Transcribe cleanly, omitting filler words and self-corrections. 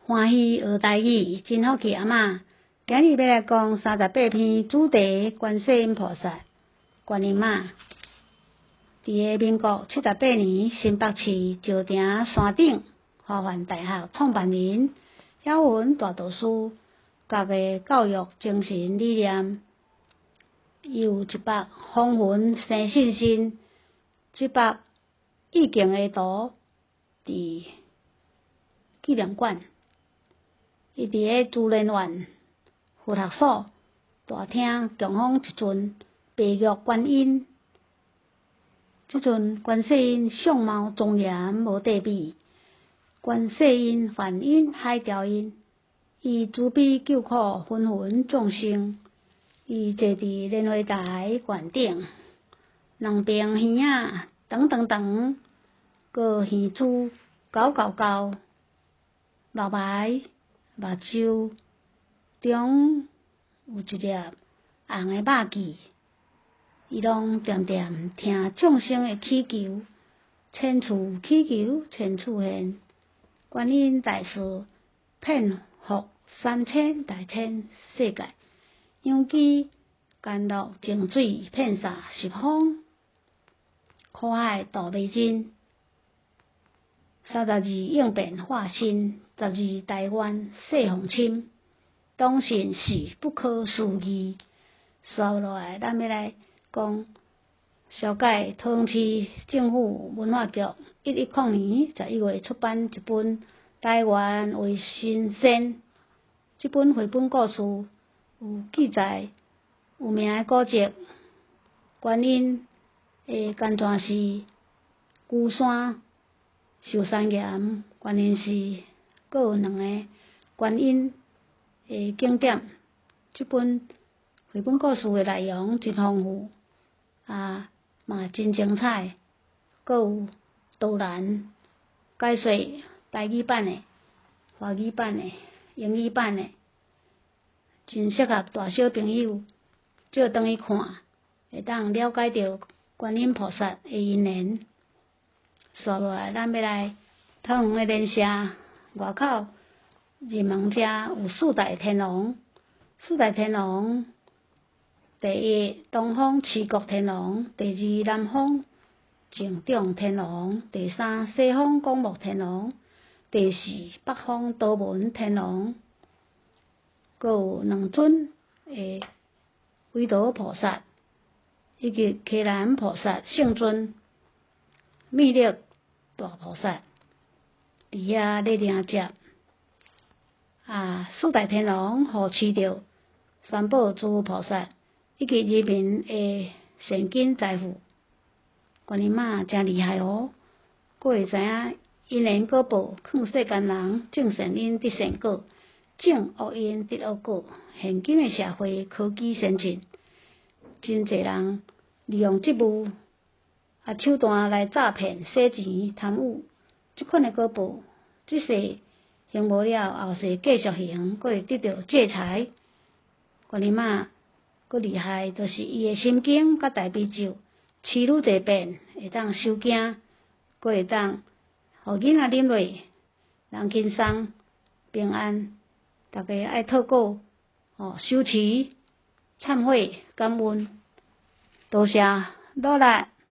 歡喜學台語，真福氣阿嬤。今日欲來講三十八篇主題，觀世音菩薩、觀音媽。佇个民國78年，新北市石碇山頂華梵大學創辦人曉雲大導師，各个教育精神理念，伊有一幅風雲生信心，這幅意境的圖，佇紀念館。伊佇个珠蓮苑佛學所大廳供奉一尊白玉觀音，這尊觀世音相貌莊嚴無對比，觀世音梵音海潮音，伊慈悲救苦芸芸眾生，伊坐佇蓮花台懸頂，兩爿耳仔長長長，閣耳珠厚厚厚，目眉。目睭中有一粒紅的肉痣，伊攏恬恬聽眾生的祈求，千處祈求千處現，觀音大士遍覆三千大千世界，楊枝甘露淨水遍灑十方，苦海度迷津。32應變化身，十二大願誓奉親，當信是不可思議。紲落來，咱欲來講紹介桃園市政府文化局110年11月出版一本《台灣話神仙》這本繪本故事，有記載有名的古蹟觀音的甘泉寺、龜山。壽山岩、觀音寺，閣有兩個觀音的景點。這本繪本故事的內容真豐富，啊嘛真精彩，閣有導覽解說台語版的、華語版的、英語版的，真適合大小朋友借轉去看，會當了解著觀音菩薩的因緣。紲落來，咱欲來桃園的蓮社外口入門遮有四大天王，四大天王，第一東方持國天王，第二南方淨眾天王，第三西方廣目天王，第四北方多聞天王，閣有兩尊的維陀菩薩，以及伽藍菩薩聖尊，彌勒大菩薩佇遐咧迎接，啊，四大天王護持著三寶諸菩薩以及人民的現金財富，觀音媽誠厲害哦！閣會知影因緣果報，勸世間人種善因得善果，種惡因得惡果。現今的社會科技先進，真濟人利用職務。啊，手段來詐騙、洗錢、貪污，這款的果報，這世還無了，後世繼續還，閣會得著制裁。觀音媽閣厲害，就是伊的心經佮大悲咒，持愈濟遍，會當收驚，閣會當予囡仔啉落，人輕鬆平安。逐家愛透過吼修持、懺悔、感恩，多謝努力。